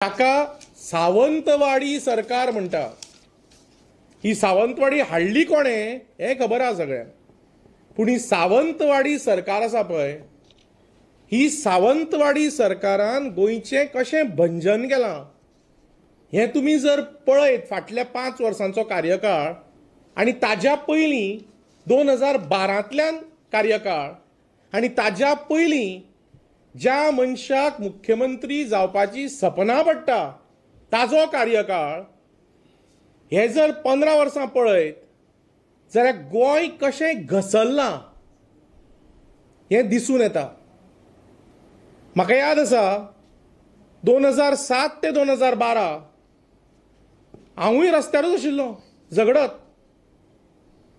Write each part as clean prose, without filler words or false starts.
ताका सावंतवाडी सरकार म्हणटा. ही सावंतवाडी हाडली कोणें हें खबर आसा सगळ्यांक, पूण ही सावंतवाडी सरकार आसा पळय, ही सावंतवाडी सरकारान गोंयचें कशें भंजन केलां हें तुमी जर पळयत फाटल्या 5 वर्सांचो कार्यकाळ आनी ताज्या पयलीं 2012तल्यान कार्यकाळ आनी ताज्या पयलीं ज्या मनशाक मुख्यमंत्री जावपाची सपनां पडटा ताजो कार्यकाळ, हे जर 15 वर्सां पळयत जाल्यार गोंय कशें घसरलां हें दिसून येता. म्हाका याद आसा 2007 ते 2012 हांवूय रस्त्यारूच आशिल्लो झगडत,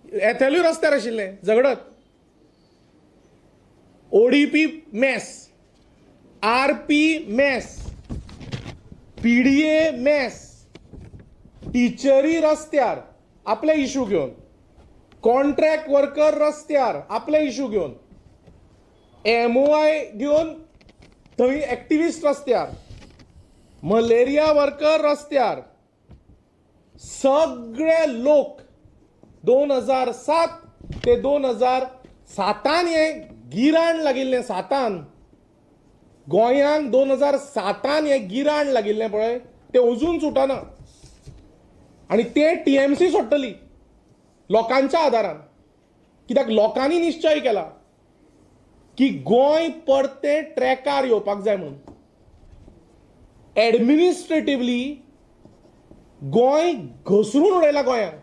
येतल्यूय रस्त्यार आशिल्लें झगडत. ODP mess, RP mess, PDA mess, टिचरी रस्त्यार आपले इशू घेवन, कॉन्ट्रॅक्ट वर्कर रस्त्यार आपले इशू घेवन, MOI घेवन थंय एक्टिविस्ट रस्त्यार, मलेरिया वर्कर रस्त्यार, सगळे लोक 2007 ते 2007 हें गिराण लागिल्लें. सातान गोंयांक 2007 हें गिराण लागिल्लें पळय, तें अजून सुटना आनी ते TMC सोडटली लोकांच्या आदारान, कित्याक लोकांनी निश्चय केला की गोंय परतें ट्रॅकार येवपाक जाय म्हणून. एडमिनिस्ट्रेटिवली गोंय घसरून उडयला गोंयांक.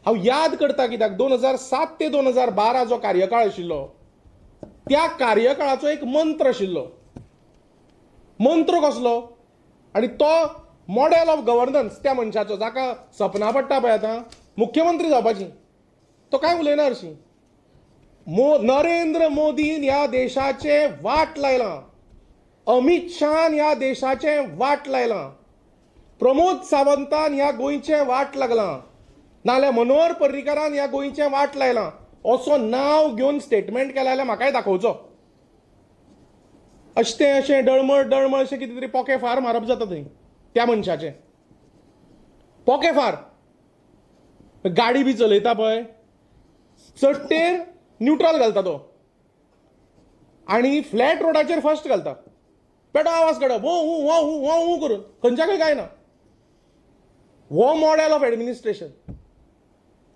हांव याद करता कित्याक 2007 ते 2012 जो कार्यकाळ आशिल्लो त्या कार्यकाळाचो एक मंत्र आशिल्लो. मंत्र कसलो? आनी तो मॉडेल ऑफ गव्हर्नन्स त्या मनशाचो जाका सपनां पडटा पळय आतां मुख्यमंत्री जावपाची, तो कांय उलयना हरशीं. नरेंद्र मोदीन ह्या देशाचें वाट लायलां, अमित शाहान ह्या देशाचें वाट लायलां, प्रमोद सावंतान ह्या गोंयचें वाट लागलां, नाल्यार मनोहर पर्रीकारान ह्या गोंयचें वाट लायलां असो नांव घेवन स्टेटमेंट केलें जाल्यार म्हाकाय दाखोवचो. अशें तें अशें डळमळ डळमळ अशें कितें तरी पोके फार मारप जाता थंय त्या मनशाचें. पोके फार गाडी बी चलयता पळय, चडटेर न्युट्रल घालता तो आनी फ्लॅट रोडाचेर फर्स्ट घालता, पेटो आवाज काडप वो हू वो हू वो हू करून, खंयच्याकय कांय ना. हो मॉडेल ऑफ एडमिनिस्ट्रेशन.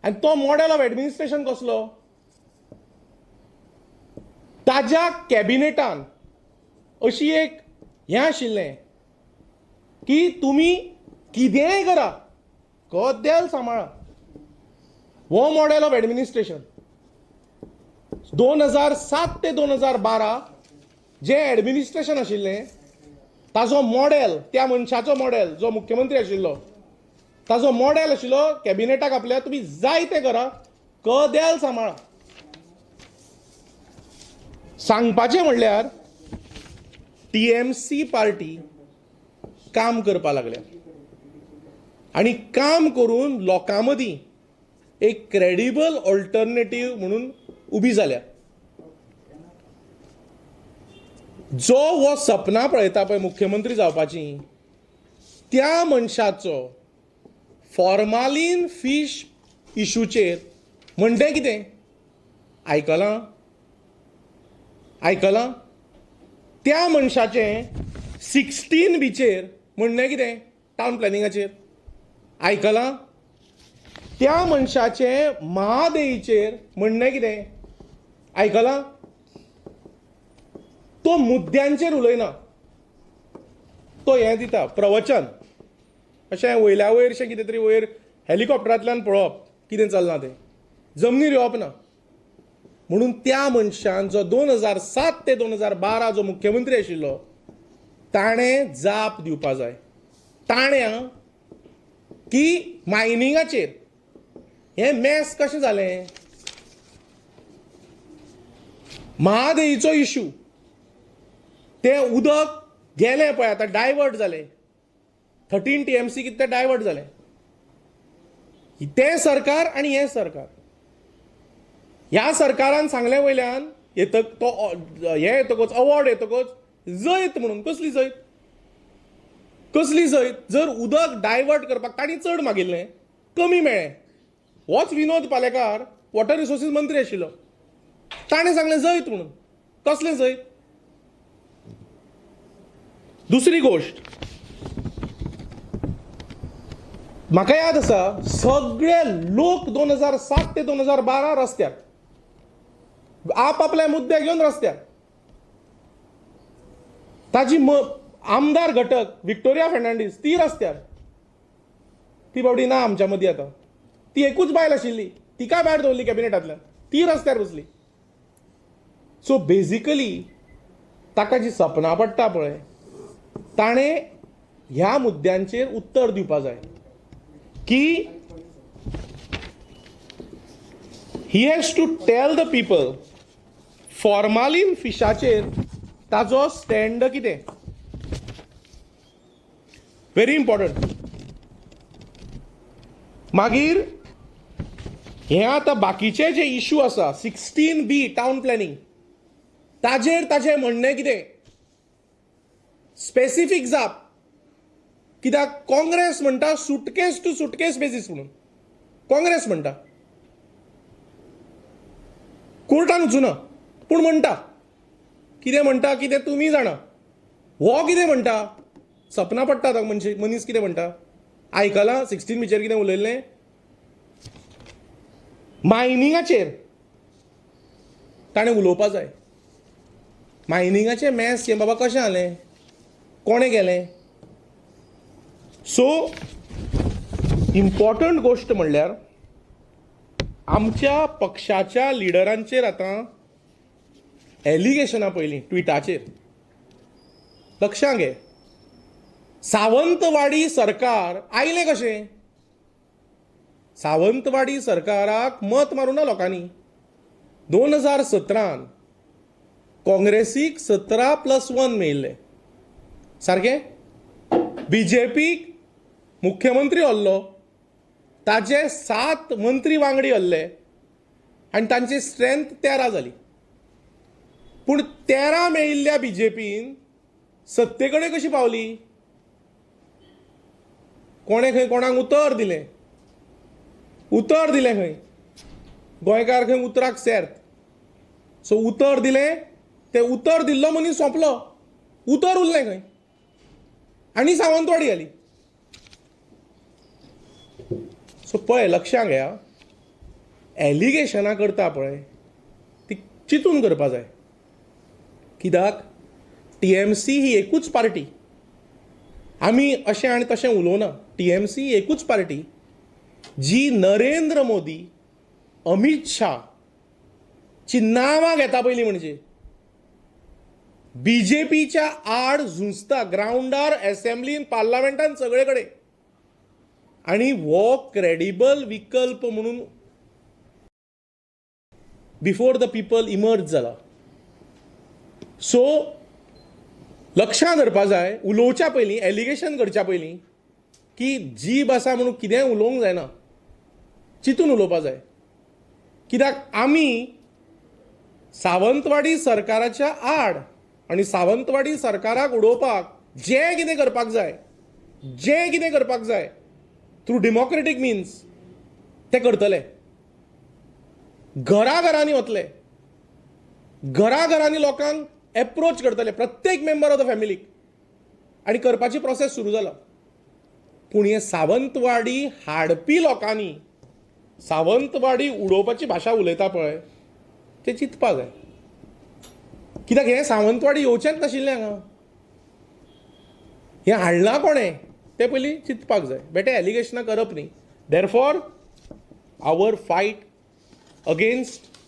आनी तो मॉडेल ऑफ एडमिनिस्ट्रेशन कसलो? ताज्या कॅबिनेटान अशी एक हें आशिल्लें की तुमी कितेंय करा, कदेल सांबाळा. हो मॉडेल ऑफ एडमिनिस्ट्रेशन 2007 ते 2012 जें एडमिनिस्ट्रेशन आशिल्लें ताजो मॉडेल, त्या मनशाचो मॉडेल जो मुख्यमंत्री आशिल्लो ताजो मॉडेल आशिल्लो कॅबिनेटाक आपल्या तुमी जाय तें करा, कदेल सांबाळा. सांगपाचें म्हणल्यार TMC party काम करपाक लागल्या आनी काम करून लोकां मदीं एक क्रेडिबल ऑल्टरनेटीव म्हणून उबी जाल्या. जो हो सपनां पळयता पळय मुख्यमंत्री जावपाची, त्या मनशाचो फॉर्मालीन फीश इशूचेर म्हणटें कितें आयकलां? आयकलां? त्या मनशाचें 16 बीचेर म्हणणें कितें टावन प्लॅनिंगाचेर आयकलां? त्या मनशाचें महादेईचेर म्हणणें कितें आयकलां? तो मुद्द्यांचेर उलयना, तो हें दिता प्रवचन, अशें वयल्या वयर कितें तरी वयर हेलिकॉप्टरांतल्यान पळोवप कितें चल्लां तें, जमनीर येवप ना. म्हणून त्या मनशान जो 2007 ते 2012 जो मुख्यमंत्री आशिल्लो ताणें जाप दिवपा जाय. ताणें की मायनिंगाचेर हें मॅस कशें जालें, महादेईचो इशू, तें उदक गेलें पळय आतां डायवर्ट जालें, 13 TMC कितें डायवर्ट जालें. तें सरकार आनी हें सरकार, ह्या सरकारान सांगले वयल्यान येतक तो हें येतकच अवॉर्ड येतकच जैत म्हणून, कसली जैत? कसली जैत? जर उदक डायवर्ट करपाक तांणी चड मागिल्लें, कमी मेळ्ळें. होच विनोद पालेकार वॉटर रिसोर्सीस मंत्री आशिल्लो, ताणें सांगलें जैत म्हणून. कसलें जैत? दुसरी गोश्ट म्हाका याद आसा, सगळे लोक 2007 ते 2012 रस्त्यार आपआपल्या मुद्दे घेवन रस्त्यार. ताजी आमदार घटक विक्टोरिया फर्नांडीस ती रस्त्यार, ती बावडी ना आमच्या मदीं आतां, ती एकूच बायल आशिल्ली, तिका भायर दवरली कॅबिनेटांतल्यान, ती रस्त्यार बसली. सो बेजिकली ताका जी सपनां पडटा पळय, ताणें ह्या मुद्द्यांचेर उत्तर दिवपा जाय की he has to tell the people formalin फिशाचेर ताजो स्टँड कितें. Very important. मागीर हे आतां बाकीचे जे इशू आसा 16B town planning, ताजेर ताजें म्हणणें कितें, स्पेसिफीक जाप. कित्याक काँग्रेस म्हणटा सुटकेस टू सुटकेस बेजीस म्हणून, काँग्रेस म्हणटा, कोर्टान वचुना पूण म्हणटा. कितें म्हणटा कितें तुमी जाणा. हो कितें म्हणटा, सपनां पडटा आतां मनीस कितें म्हणटा. आयकलां 16Bचेर कितें उलयल्लें? मायनिंगाचेर ताणें उलोवपा जाय. मायनिंगाचें मॅस हें बाबा कशें जालें, कोणें केलें? सो इम्पॉर्टंट गोश्ट म्हणल्यार आमच्या पक्षाच्या लिडरांचेर आतां एलिगेशनां पयलीं ट्विटाचेर. लक्षां घे, सावंतवाडी सरकार आयलें कशें? सावंतवाडी सरकाराक मत मारूं ना लोकांनी. 2017 काँग्रेसीक 17+1 मेळिल्लें, सारकें. बीजेपीक मुख्यमंत्री हल्लो, ताजे 7 मंत्री वांगडी हल्ले आनी तांची स्ट्रेंथ 13 जाली. पूण 13 मेळिल्ल्या बीजेपीन सत्ते कडेन कशी पावली? कोणें खंय कोणाक उतर दिलें, उतर दिलें खंय, गोंयकार खंय उतराक सेर्त. सो उतर दिलें, तें उतर दिल्लो मनीस सोंपलो, उतर उरलें खंय आनी सावंतवाडी आली. सो पळय लक्षां घेया, एलिगेशनां करता पळय ती चिंतून करपा जाय. कित्याक टीएमसी ही एकूच पार्टी, आमी अशें आनी तशें उलोवना. टीएमसी ही एकूच पार्टी जी नरेंद्र मोदी, अमीत शाह ची नांवां घेता पयलीं, म्हणजे बीजेपीच्या आड झुजता ग्रावंडार, एसेंब्लीन, पार्लमेंटान, सगळे कडेन. आनी हो क्रेडिबल विकल्प म्हणून बिफोर the people emerge जाला. सो लक्षां धरपा जाय उलोवच्या पयलीं, एलिगेशन करच्या पयलीं की जीब आसा म्हणून कितेंय उलोवंक जायना, चिंतून उलोवपा जाय. कित्याक आमी सावंतवाडी सरकाराच्या आड आनी सावंतवाडी सरकाराक उडोवपाक जें कितें करपाक जाय, जें कितें करपाक जाय थ्रू डेमोक्रेटीक मिन्स ते करतले. घराघरांनी वतले, घराघरांनी लोकांक एप्रोच करतले, प्रत्येक मेंबर ऑफ the फॅमिलीक, आनी करपाची प्रोसेस सुरू जाला. पूण हे सावंतवाडी हाडपी लोकांनी सावंतवाडी उडोवपाची भाशा उलयता पळय, ते चिंतपा जाय. कित्याक हें सावंतवाडी येवचेंच नाशिल्लें हांगा, हें हाडलां कोणें तें पयलीं चिंतपाक जाय. बेटे एलिगेशनां करप न्ही. Therefore our fight against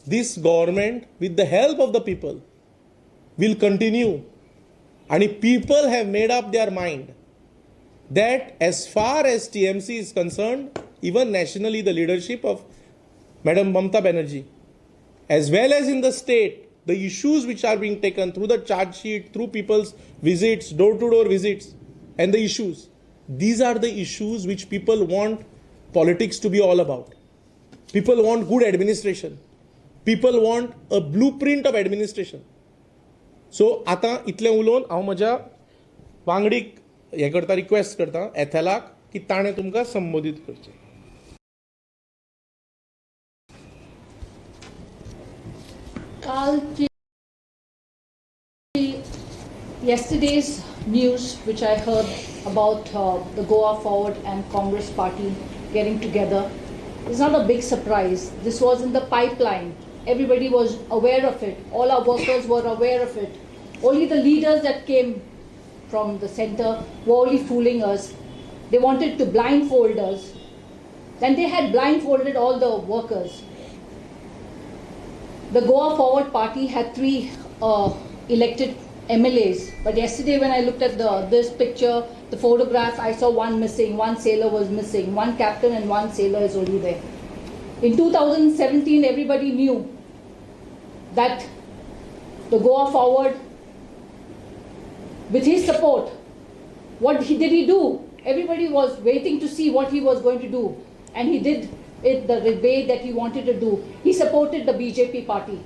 this government with the help of the people will continue. आनी people have made up their mind that as far as TMC is concerned, even nationally the leadership of Madam Mamata Banerjee, as well as in the state, the issues which are being taken through the charge sheet, through people's visits, door-to-door visits, and the issues, these are the issues which people want politics to be all about. People want good administration. People want a blueprint of administration. So, आता इतलें उलोवन हांव म्हज्या वांगडीक हें करता, request करता एथेलाक की ताणें तुमकां संबोधीत करचें. कालची yesterday's news which I heard about the Goa Forward and Congress Party getting together is not a big surprise. This was in the pipeline. Everybody was aware of it. All our workers were aware of it. Only the leaders that came from the center were only fooling us. They wanted to blindfold us. Then they had blindfolded all the workers. The Goa Forward Party had 3 elected MLAs, but yesterday when I looked at this picture, the photograph, I saw one missing, one sailor was missing, one captain and one sailor is only there. In 2017, everybody knew that the Goa Forward, with his support, what did he do? Everybody was waiting to see what he was going to do, and he did it the way that he wanted to do. He supported the BJP party.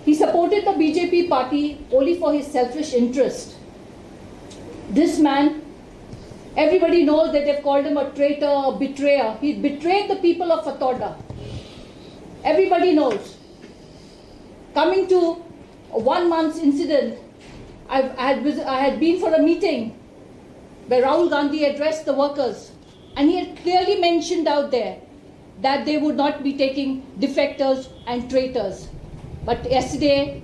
He supported the BJP party only for his selfish interest. This man, everybody knows that they've called him a traitor, a betrayer. He betrayed the people of Fatorda. Everybody knows. Coming to 1 month's incident, I had been for a meeting where Rahul Gandhi addressed the workers, and he had clearly mentioned out there that they would not be taking defectors and traitors. But yesterday,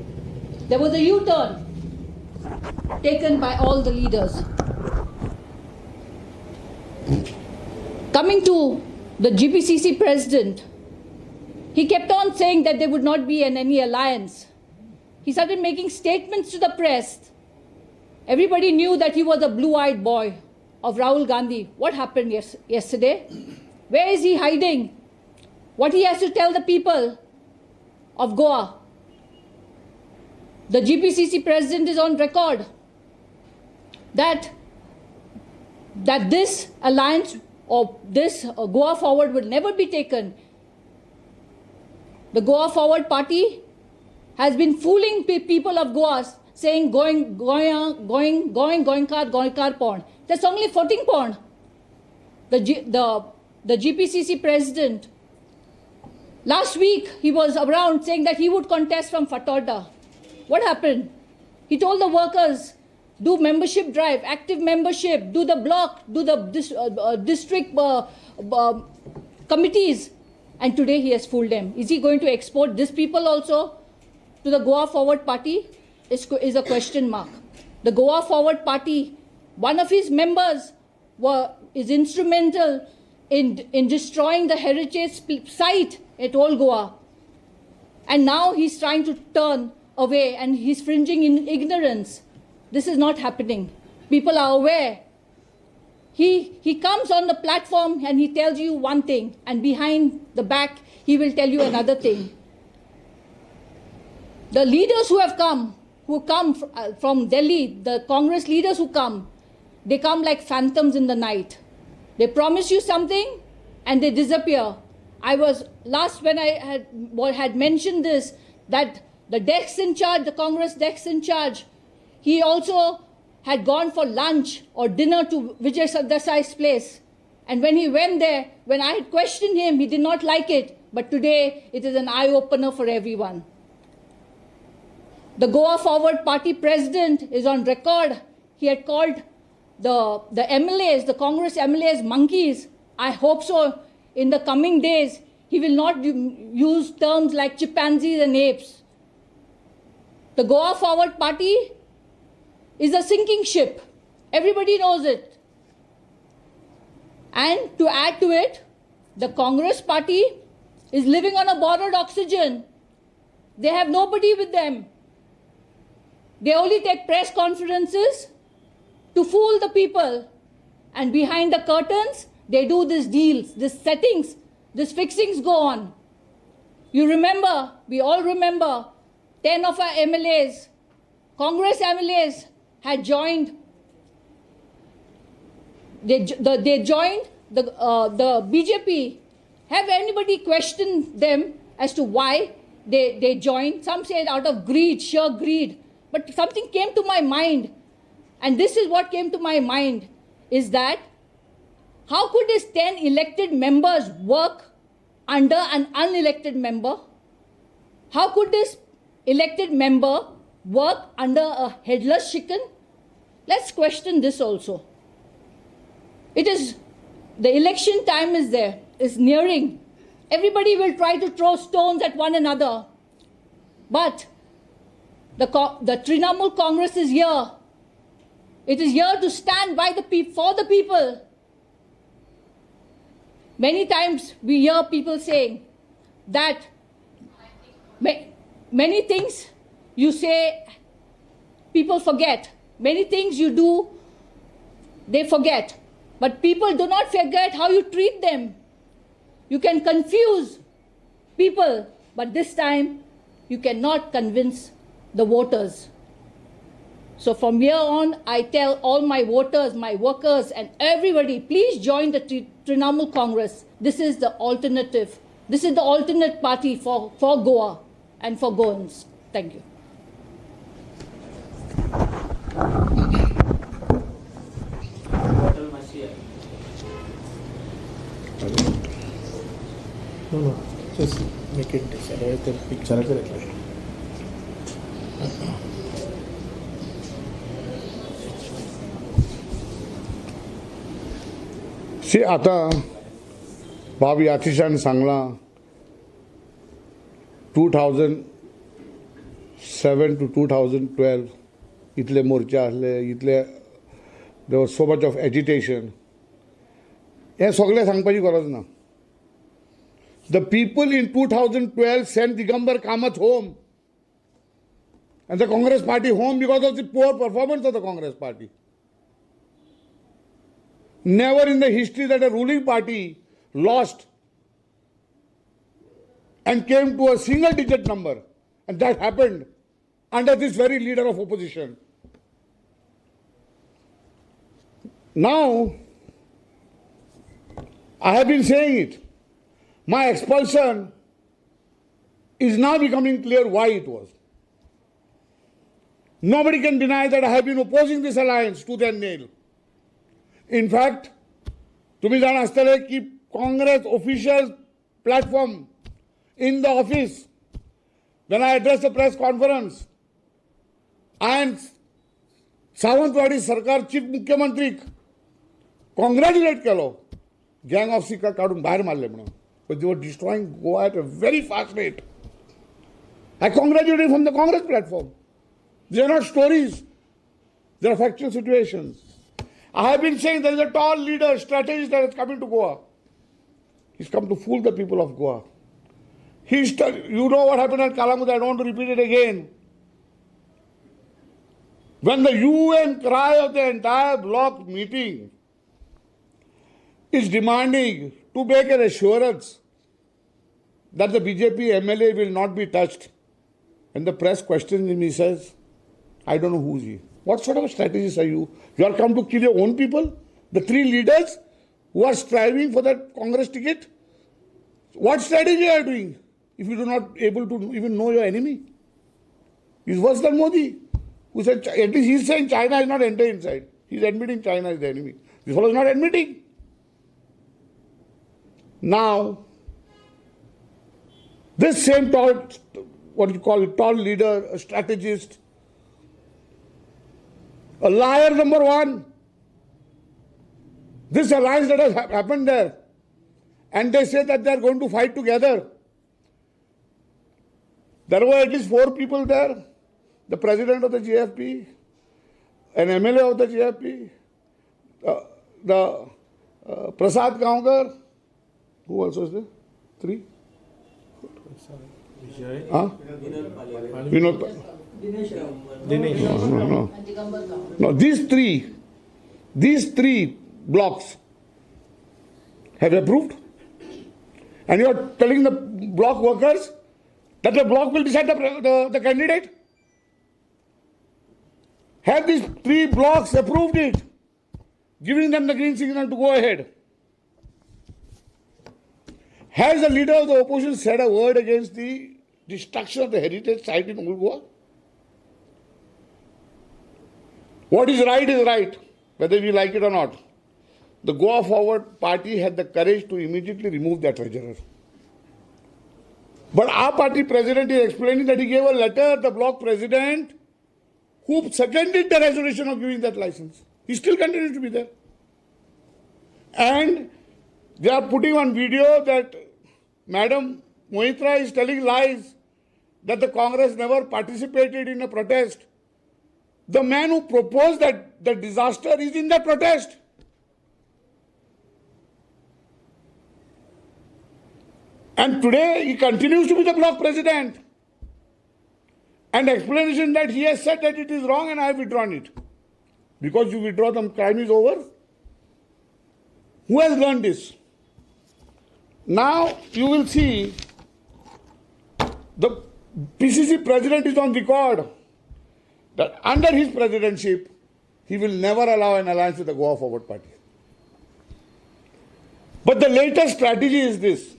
there was a U-turn taken by all the leaders. Coming to the GPCC president, he kept on saying that there would not be in any alliance. He started making statements to the press. Everybody knew that he was a blue-eyed boy of Rahul Gandhi. What happened yesterday? Where is he hiding? What he has to tell the people of Goa? The GPCC president is on record that this alliance or this Goa Forward will never be taken. The Goa Forward Party has been fooling people of Goa, saying going, going, going, going, Goenkar, Goenkar porn. That's only 14 porn. The GPCC president, last week he was around saying that he would contest from Fatorda. What happened? He told the workers, do membership drive, active membership, do the block, do the district committees. And today he has fooled them. Is he going to export these people also to the Goa Forward Party? Is a question mark. The Goa Forward Party, one of his members is instrumental in destroying the heritage site at Old Goa. And now he's trying to turn away and he's fringing in ignorance. This is not happening. People are aware. He comes on the platform and he tells you one thing, and behind the back he will tell you another thing. The leaders who have come, who come from Delhi, the Congress leaders who come, they come like phantoms in the night. They promise you something and they disappear. I was last when I had mentioned this, that the desk in charge, the Congress desk in charge, he also had gone for lunch or dinner to Vijay Sardesai's place. And when he went there, when I had questioned him, he did not like it. But today, it is an eye-opener for everyone. The Goa Forward Party president is on record. He had called the MLAs, the Congress MLAs, monkeys. I hope so. In the coming days, he will not use terms like chimpanzees and apes. The Goa Forward Party is a sinking ship. Everybody knows it. And to add to it, the Congress party is living on a borrowed oxygen. They have nobody with them. They only take press conferences to fool the people. And behind the curtains, they do these deals, these settings, these fixings go on. You remember, we all remember, 10 of our MLAs, Congress MLAs, had joined. They joined the BJP. Have anybody questioned them as to why they joined? Some say out of greed, sheer greed. But something came to my mind. And this is what came to my mind, is that how could these 10 elected members work under an unelected member? How could this elected member work under a headless chicken? Let's question this also. It is, the election time is there, is nearing. Everybody will try to throw stones at one another. But the Trinamool Congress is here. It is here to stand by the for the people. Many times we hear people saying that many things you say, people forget. Many things you do, they forget. But people do not forget how you treat them. You can confuse people, but this time you cannot convince the voters. So from here on, I tell all my voters, my workers, and everybody, please join the Trinamool Congress. This is the alternative. This is the alternate party for Goa and for Goans. Thank you. No, no, just make it this. Otherwise, the picture is. See, आता बाब याथिशान सांगला 2007 to 2012 इतले मोर्चे आसले, इतले there was so much of agitation. हें सगळें सांगपाची गरज ना. The people in 2012 sent Digambar Kamath home and the Congress party home because of the poor performance of the Congress party. Never in the history that a ruling party lost and came to a single digit number, and that happened under this very leader of opposition. Now, I have been saying it. My expulsion is now becoming clear why it was. Nobody can deny that I have been opposing this alliance tooth and nail. In fact, तुम्ही जाण आसतले की Congress official platform in the office, when I addressed the press conference, I am Sawantwadi सरकार chief मुख्यमंत्रीक congratulate केलो, गँग of सिका काडून भायर मारले म्हणून. But they were destroying Goa at a very fast rate. I congratulated from the Congress platform. They are not stories. They are factual situations. I have been saying there is a tall leader, strategist that has come into Goa. He's come to fool the people of Goa. You know what happened at Calangute, I don't want to repeat it again. When the UN cry of the entire block meeting is demanding to make an assurance that the BJP MLA will not be touched, and the press questions him, he says, I don't know who is he. What sort of a strategist are you? You are come to kill your own people? The three leaders who are striving for that Congress ticket? What strategy are you doing if you do not able to even know your enemy? He's worse than Modi, who said, at least he's saying China is not entering inside. He's admitting China is the enemy. This fellow is not admitting. Now, this same tall, what you call it, tall leader, a strategist, a liar number one, this alliance that has happened there, and they say that they are going to fight together. There were at least 4 people there, the president of the GFP, an MLA of the GFP, the Prasad Gaonkar, who also is there? 3? Huh? Vinod. Dinesh. No. No, these three blocks have approved. And you are telling the block workers that the block will decide the candidate? Have these 3 blocks approved it, giving them the green signal to go ahead? Has the leader of the opposition said a word against the destruction of the heritage site in Old Goa? What is right is right, whether we like it or not. The Goa Forward Party had the courage to immediately remove their treasurer. But our party president is explaining that he gave a letter, the block president, who seconded the resolution of giving that license. He still continues to be there. And they are putting on video that Madam Moitra is telling lies, that the Congress never participated in a protest. The man who proposed that the disaster is in that protest. And today he continues to be the block president. And explanation that he has said that it is wrong and I have withdrawn it. Because you withdraw, the crime is over. Who has learned this? Now you will see the PCC president is on record that under his presidency, he will never allow an alliance with the Goa Forward Party. But the latest strategy is this.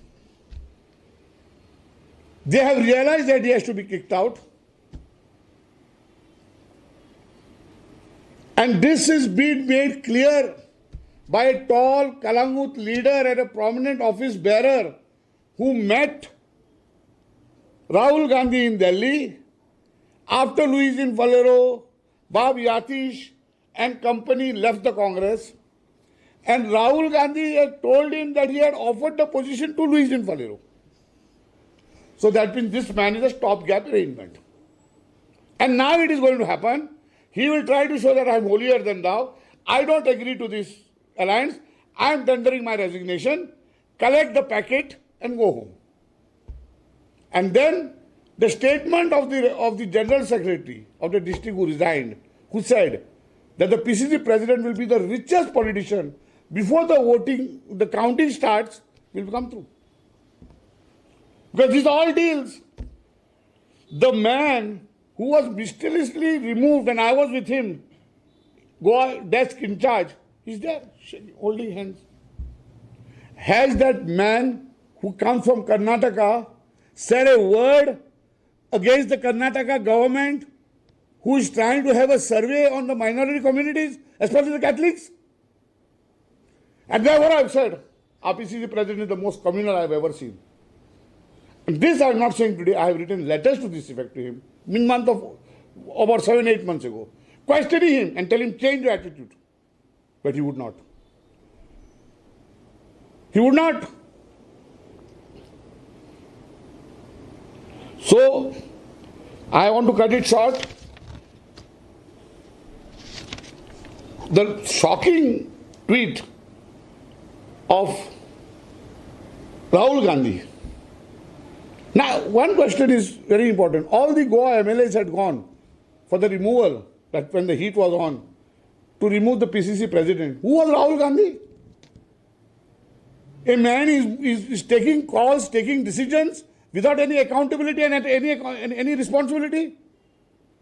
They have realized that he has to be kicked out. And this is being made clear by a tall Kalangut leader and a prominent office bearer who met Rahul Gandhi in Delhi after Luizinho Faleiro, Bob Yatish and company left the Congress. And Rahul Gandhi had told him that he had offered the position to Luizinho Faleiro. So that means this man is a stopgap arrangement. And now it is going to happen. He will try to show that I am holier than thou. I don't agree to this alliance. I am tendering my resignation. Collect the packet and go home. And then the statement of the General Secretary of the district who resigned, who said that the PCC president will be the richest politician before the voting, the counting starts, will become true. Because these are all deals. The man who was mysteriously removed, and I was with him, Goa desk in charge, he's there, holding hands. Has that man who comes from Karnataka said a word against the Karnataka government who is trying to have a survey on the minority communities, especially the Catholics? And therefore I have said, our PCC president is the most communal I have ever seen. And this I am not saying today, I have written letters to this effect to him, in month of about 7-8 months ago, questioning him and telling him change your attitude. But he would not. He would not. So, I want to cut it short. The shocking tweet of Rahul Gandhi. Now, one question is very important. All the Goa MLAs had gone for the removal, that when the heat was on, to remove the PCC president. Who was Rahul Gandhi? A man is taking calls, taking decisions without any accountability and any responsibility.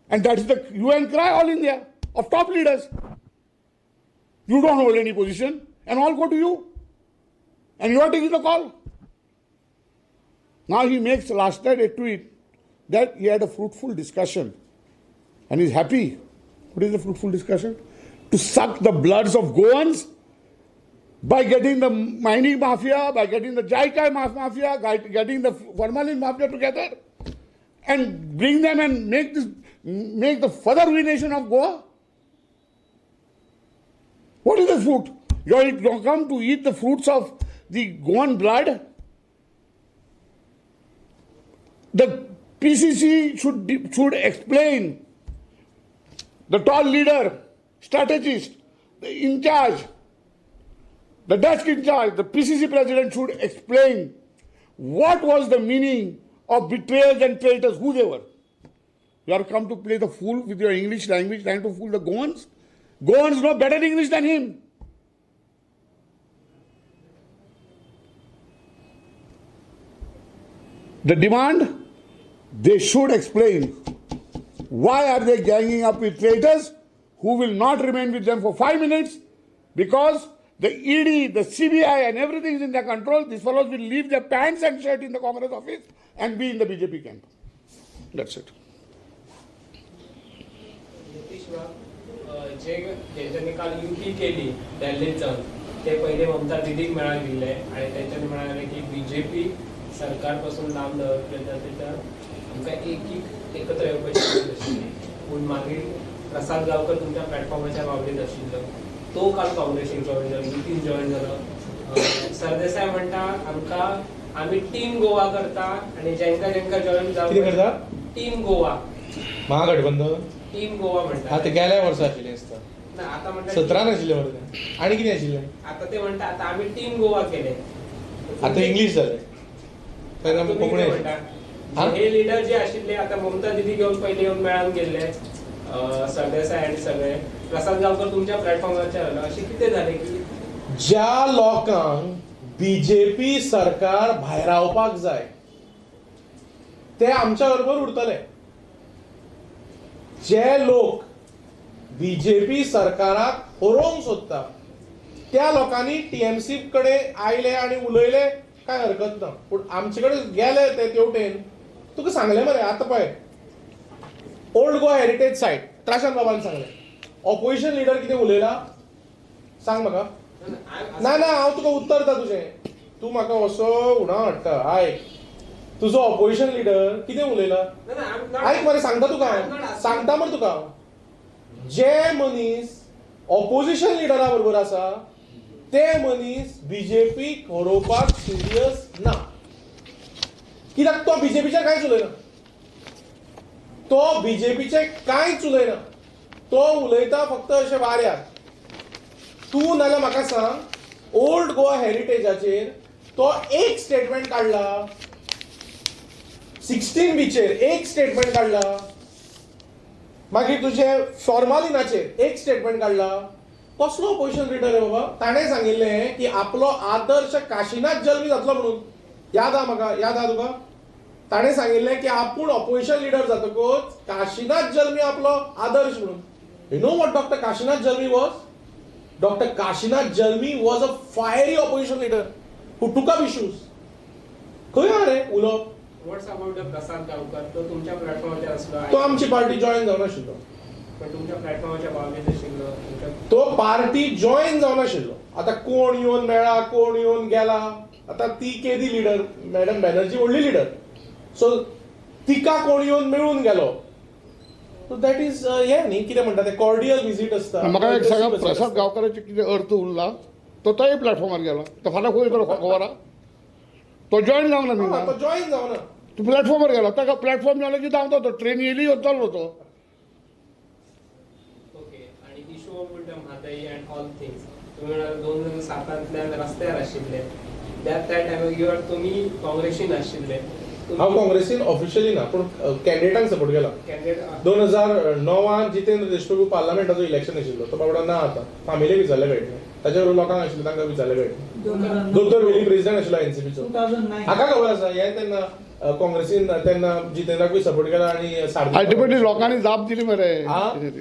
And that is the UN cry all India of top leaders. You don't hold any position and all go to you. And you are taking the call. Now he makes last night a tweet that he had a fruitful discussion and he's happy. What is the fruitful discussion? To suck the bloods of Goans by getting the mining mafia, by getting the Jaikai mafia, getting the formalin mafia together and bring them and make the further ruination of Goa. What is the fruit? You come to eat the fruits of the Goan blood? The PCC should explain. The tall leader, strategist, the in charge, the desk in charge, the PCC president should explain what was the meaning of betrayers and traitors, who they were. You are come to play the fool with your English language, trying to fool the Goans. Goans know better English than him. The demand, they should explain why are they ganging up with traitors who will not remain with them for 5 minutes, because the ED, the CBI and everything is in their control. These fellows will leave their pants and shirt in the Congress office and be in the BJP camp. That's it. Nitish, जे जेंच्यांनी काल युती केली दिल्लीत जावन ते पयले ममता दिदीक मेळाक गेल्ले आनी तेंच्यांनी म्हणाले की बीजेपी सरकार पासून लांब दवरतले जाल्यार आमकां एक एकत्र येवपाची गरज आशिल्ली. पूण मागीर प्रसाद गांवकर तुमच्या प्लॅटफॉर्माच्या बाबतींत आशिल्लो, तो काल काँग्रेसीक जॉयन जालो, युतीन जॉयन जालो. सरदेसाय म्हणटा आमकां आमी टीम गोवा करता आनी जेंका जेंका जॉयन जावं टीम गोवा महागठबंधन टीम गोवा म्हणटा. आतां गेल्या वर्सा आशिल्लें दिसता, आतां म्हणटा 17 आशिल्लें मरे, आनी कितें आशिल्लें आतां ते म्हणटा आतां आमी टीम गोवा केले. आतां इंग्लीश जालें, तेन्ना कोंकणी म्हणटा. हे लिडर जे आशिल्ले आतां ममता दिदी घेवन पयलीं येवन मेळान गेल्ले सरदेसाय आनी सगळे, प्रसाद गांवकर तुमच्या प्लॅटफॉर्माचेर आयलो, अशें कितें जालें की ज्या लोकांक बीजेपी सरकार भायरावपाक जाय ते आमच्या बरोबर उरतले. जे लोक बीजेपी सरकाराक हरोवंक सोदता त्या लोकांनी टीएमसी कडेन आयले आनी उलयले काय हरकत ना, पूण आमचे कडेन गेले ते तेवटेन. तुका सांगलें मरे आतां पळय ओल्ड गोवा हेरिटेज सायट त्राशान बाबान सांगलें, ऑपोजिशन लिडर कितें उलयला सांग म्हाका. ना ना हांव तुका उत्तर दिता तुजें, तूं म्हाका असो उणा हाडटा. आयक, तुजो ऑपोजिशन लिडर कितें उलयला आयक मरे, सांगता तुका हांव, सांगता मरे तुका. जे मनीस ऑपोजिशन लिडरा बरोबर आसा ते मनीस बीजेपीक हरोवपाक सिरियस ना, कित्याक तो बीजेपीचेर कांयच उलयना, तो बीजेपीचे कांयच उलयना, तो उलयता फक्त अशें वाऱ्यार. तूं नाल्यार म्हाका सांग ओल्ड गोवा हेरिटेजाचेर तो एक स्टेटमेंट काडला, 16 बीचेर एक स्टेटमेंट काडला, मागीर तुजे फॉर्मालिनाचेर एक स्टेटमेंट काडला. कसलो ऑपोजिशन लिडर रे बाबा? ताणें सांगिल्लें की आपलो आदर्श काशीनाथ जल्मी जातलो म्हणून, याद आहा म्हाका, याद आहा तुका? ताणें सांगिल्लें की आपूण ऑपोजिशन लिडर जातकूच काशीनाथ जल्मी आपलो आदर्श म्हणून. You know what doctor Kashinath Jalmi was? Doctor Kashinath Jalmi was a fiery opposition leader who took up issues. खंय आहा रे उलोवप? What's about the Prasad Gaonkar? तो तुमच्या प्लॅटफॉर्माचेर आसलो, तो आमची पार्टी जॉयन जावनाशिल्लो, पण तुमच्या प्लॅटफॉर्माच्या बाबतींत आशिल्लो, तो पार्टी जॉयन जावनाशिल्लो. आतां कोण येवन मेळा कोण येवन गेला, आतां ती केदी लिडर मॅडम बॅनर्जी व्हडली लिडर, सो तिका कोण येवन मेळून गेलो, सो that is हें न्ही कितें म्हणटा तें कॉर्डियल विजीट आसता. म्हाका एक सांगा, प्रसाद गांवकाराचें कितें अर्थ उरला? तो तोय प्लॅटफॉर्मार गेला, तो फाल्यां खंय वयतलो खबर आहा? तो जॉयन जावना न्ही, तो जॉयन जावना, तूं प्लॅटफॉर्मार गेला, ताका प्लॅटफॉर्म जालो की धांवता तो, ट्रेन येयली वतालो तो. ओके, आनी issue of the Mhadei and all things, तुमी म्हणाले 2007 रस्त्यार आशिल्ले, त्या टायमार you are तुमी काँग्रेसीन आशिल्ले. हांव काँग्रेसीन ऑफिशियली ना, पूण कॅन्डिडेटांक सपोर्ट केला. 2009 जितेंद्र देशप्रभू पार्लमेंटाचो इलेक्शन आशिल्लो, तो बाबडो ना आतां, फामिलीक विचारलें मेळटलें, ताच्या बरोबर लोकांक आशिल्लें तांकां विचारलें मेळटलें. दोतोर वेली प्रेजिडेंट आशिल्लो एनसीपीचो, हाका खबर आसा हें. तेन्ना काँग्रेसीन तेन्ना जितेंद्राकूय सपोर्ट केला आनी अल्टिमेटली लोकांनी जाप दिली मरे,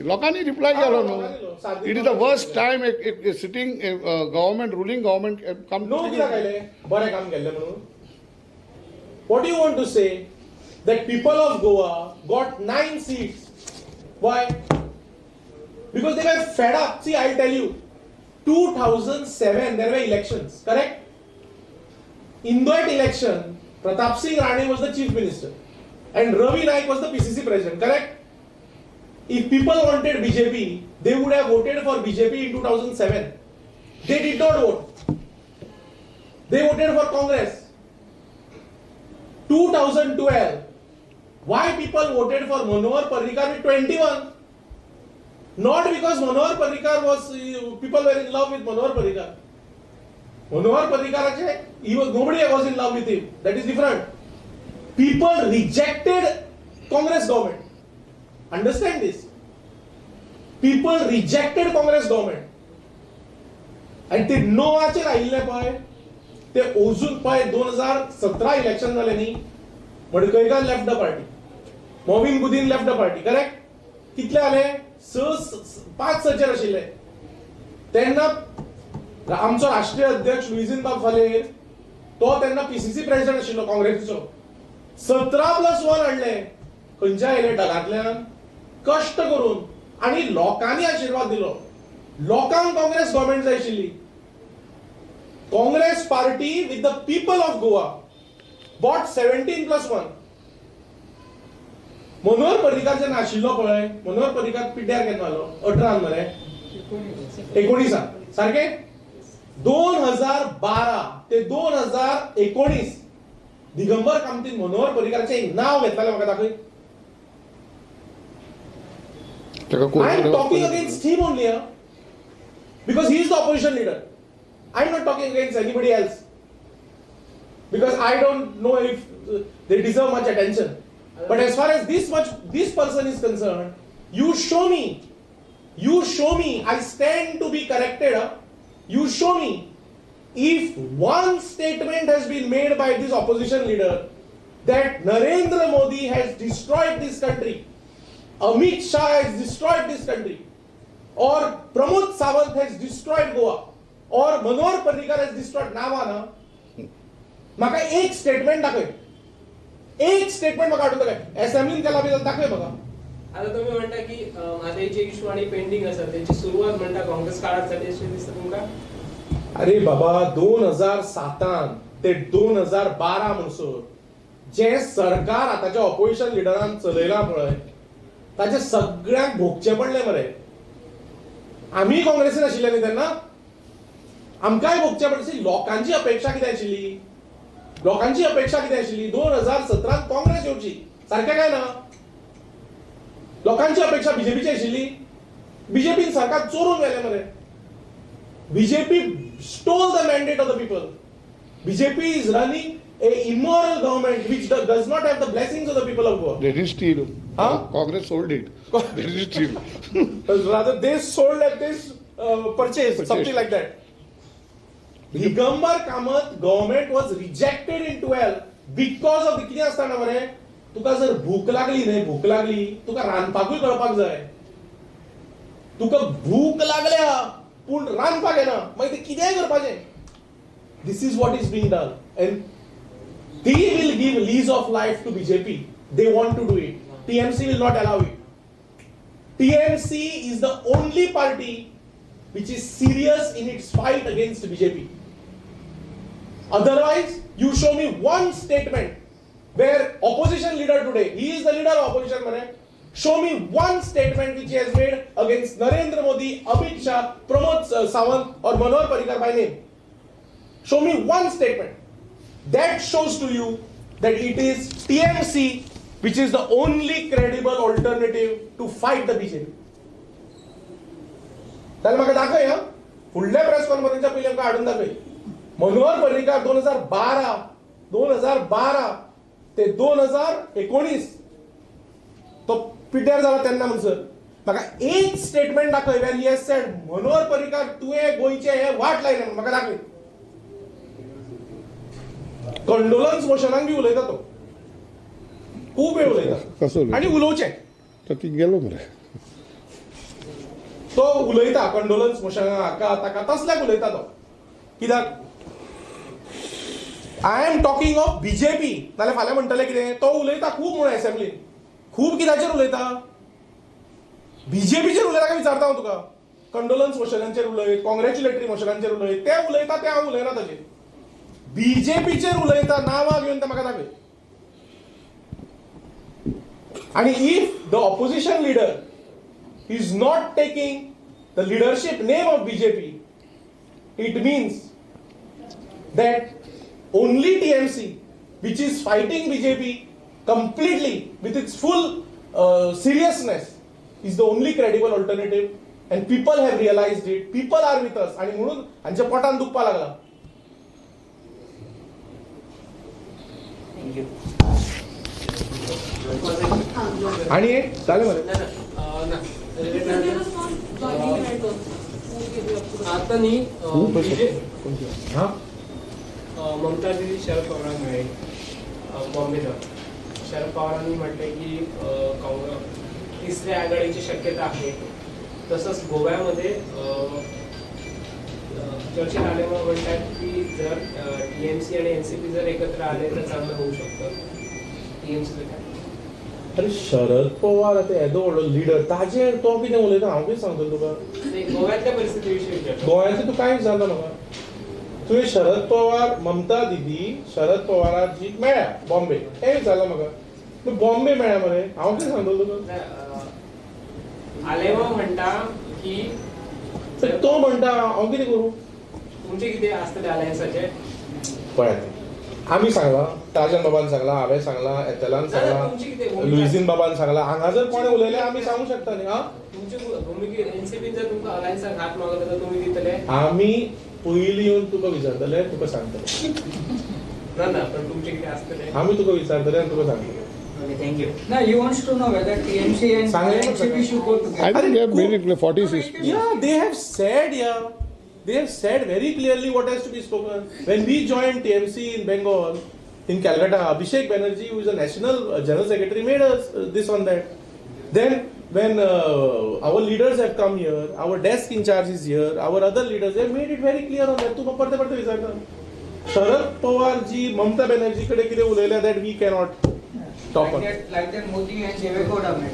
लोकांनी रिप्लाय केलो न्हू. It is the first time a sitting government, ruling government come no कित्याक आयलें, बरें काम केल्लें म्हणून. What do you want to say? That people of Goa got 9 seats. Why? Because they were fed up. See, I'll tell you, 2007 there were elections, correct? In that election, Pratap Singh Rane was the chief minister and Ravi Naik was the PCC president, correct? If people wanted BJP, they would have voted for BJP in 2007. They did not vote. They voted for Congress. 2012, why people voted for Manohar Parrikar with 21? Not because Manohar Parrikar was, people were in love with Manohar Parrikar. Manohar Parrikar, he was, nobody was in love with him. That is different. People rejected Congress government. Understand this. People rejected Congress government. And ते नोवाचेर आयिल्ले पळय, ते अजून पळय 2017 election जालें न्ही, Madkaikar left the party, Mauvin Godinho left the party, correct? कितले आले? 5 6 आशिल्ले तेन्ना. आमचो राष्ट्रीय अध्यक्ष लुईझिन बाब फालेर तो तेन्ना पीसीसी प्रेसिडेंट आशिल्लो काँग्रेसीचो. 17+1 हाडले, खंयच्या आयले? ढगांतल्यान कश्ट करून. आनी लोकांनी आशिर्वाद दिलो. लोकांक काँग्रेस गव्हर्मेंट जाय आशिल्ली. Congress party with the people of Goa bought 17+1. Manohar Parrikar जेन्ना आशिल्लो पळय, मनोहर पर्रीकार पिड्ड्यार केन्ना जालो? 18 मरे, 19 सारकें. 2012 ते 2019 दिगंबर कामतीन मनोहर पर्रीकाराचें एक नांव घेतलें म्हाका दाखय. I am talking against him only because he is the opposition leader. I am not talking against anybody else because I don't know if they deserve much attention. But as far as this person is concerned, you show me, I stand to be corrected. You show me if one statement has been made by this opposition leader that Narendra Modi has destroyed this country, Amit Shah has destroyed this country, or Pramod Sawant has destroyed Goa, or Manohar Parrikar has destroyed नावा ना, म्हाका एक statement दाखय, एक statement म्हाका हाडून दाखय. असेंब्लीन केला बी दाखय म्हाका. आता तुम्ही म्हणता की म्हादयचे इशू आणि पेंडिंग आसा त्याची सुरुवात म्हणता काँग्रेस काळात जाली अशें दिसता तुमकां? अरे बाबा, 2007 ते 2012 म्हणसर जें सरकार आतांच्या ऑपोजिशन लिडरान चलयलां पळय ताचें सगळ्यांक भोगचें पडलें मरे. आमी काँग्रेसीन आशिल्ले न्ही तेन्ना, आमकांय भोगचें पडलें. लोकांची अपेक्षा कितें आशिल्ली? लोकांची अपेक्षा कितें आशिल्ली? 2017 काँग्रेस येवची, सारकें काय ना? लोकांची अपेक्षा बीजेपीची आशिल्ली. बीजेपीन सरकार चोरून व्हेलें मरे. BJP stole the mandate of the people. BJP is running a immoral government which does not have the blessings of the people of Goa. They didn't steal. Huh? Congress sold it. They didn't steal. Rather, they sold at this purchase, something like that. Digambar Kamath government was rejected in 12 because of the कितें आसता ना मरे, तुका जर भूक लागली न्हय, भूक लागली तुका रांदपाकूय कळपाक जाय. तुका भूक लागल्या पूण रांदपाक येना, मागीर ते कितेंय करपाचें. This is what is being done and they will give lease of life to BJP. They want to do it. TMC will not allow it. TMC is the only party which is serious in its fight against BJP. Otherwise, you show me one statement where opposition leader today, he is the leader of opposition, mane, show me one statement which he has made against Narendra Modi, Amit Shah, Pramod Sawant or Manohar Parrikar by name. Show me one statement. That shows to you that it is TMC which is the only credible alternative to fight the BJP. जाल्यार म्हाका दाखय हा, फुडल्या press कॉन्फरन्साच्या पयलीं आमकां हाडून दाखय. मनोहर पर्रीकार 2012 ते 2019 तो पिड्ड्यार जाला तेन्ना म्हणसर म्हाका एक स्टेटमेंट दाखय where he has said Manohar Parrikar तुवें गोंयचें हें वाट लायलें म्हणून. म्हाका दाखय. कंडोलन्स मोशनाक बी उलयता तो, खूब वेळ उलयता आनी उलोवचें गेलो मरे तो उलयता कंडोलन्स मोशनाक हाका ताका तसल्याक उलयता तो. कित्याक I am talking of BJP. नाल्यार फाल्यां म्हणटले कितें तो उलयता खूब म्हणून एसेंब्लीन, खूब कित्याचेर उलयता, बीजेपीचेर उलयता काय विचारता हांव तुका. कंडोलन्स मोशनांचेर उलयत, कॉंग्रेच्युलेटरी मोशनांचेर उलयत, ते उलयता ते हांव उलयना ताचेर. बीजेपीचेर उलयता नांवां घेवन ते म्हाका दाखय. आनी if the opposition leader is not taking the leadership name of BJP, it means that only TMC, which is fighting BJP completely with its full seriousness, is the only credible alternative, and people have realized it. People are with us. आणि म्हणून हांच्या पोटान दुखपाक लागला. Thank you. आणि जालें मरे. आता न्ही ममता दिदी शरद पवारांक मेळ्ळी बॉम्बे. शरद पवारांनी म्हटलें की काँग्रेस तिसऱ्या आघाडीची शक्यता आहे. तसंच गोव्यामध्ये चर्चेत आल्यामुळे म्हणतात की जर टीएमसी आणि एनसीपी जर एकत्र आले तर चांगलं होऊ शकतं. टीएमसीचं काय? अरे शरद पवार आतां येदो व्हडलो लिडर, ताजेर तो कितें उलयता हांव कितें सांगतलो तुका? गोव्यातल्या परिस्थिती विशीं विचारता. गोंयाचें तूं कांय विचारना म्हाका. तुवें शरद पवार, ममता दिदी शरद पवाराजीक मेळ्ळ्या बॉम्बे, हें विचारलां म्हाका. तूं बॉम्बे मेळ्ळ्या मरे, हांव कितें सांगतलो तुका? आलेमाव म्हणटा की तो म्हणटा हांव कितें करूं? तुमचे कितें आसतले अलायन्साचे? पळयात, आमी सांगलां, राजन बाबान सांगलां, हांवें सांगलां, एथेलान सांगलां, लुईझीन बाबान सांगलां. हांगा जर कोणें उलयलें आमी सांगूंक शकता न्ही. तुमची भुमिके एनसीपीन जर तुमकां अलायन्साक हात मागलो तर तुमी दितले? आमी पयलीं येवन तुका विचारतले, तुका सांगतले. ना ना, पण तुमचे कितें आसतले? आमी तुका विचारतले आनी तुका सांगतले. Okay, thank you. Now he wants to know whether TMC and NCP should go together. I think they have made it clear, 46. Yeah, they have said, yeah. They have said very clearly what has to be spoken. When we joined TMC in Bengal, in Calcutta, Abhishek Banerjee, who is a national general secretary, made us this on that. Then when our leaders have come here, our desk in charge is here, our other leaders, they have made it very clear on that. तू परते परते विचारता. Sharad Pawar ji, Mamata Banerjee कडे कितें उलयल्या that we cannot talk on. Like that Modi and Deve Gowda met.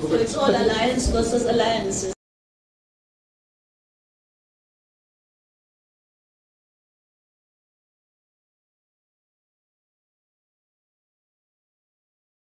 So it's all alliance versus alliances.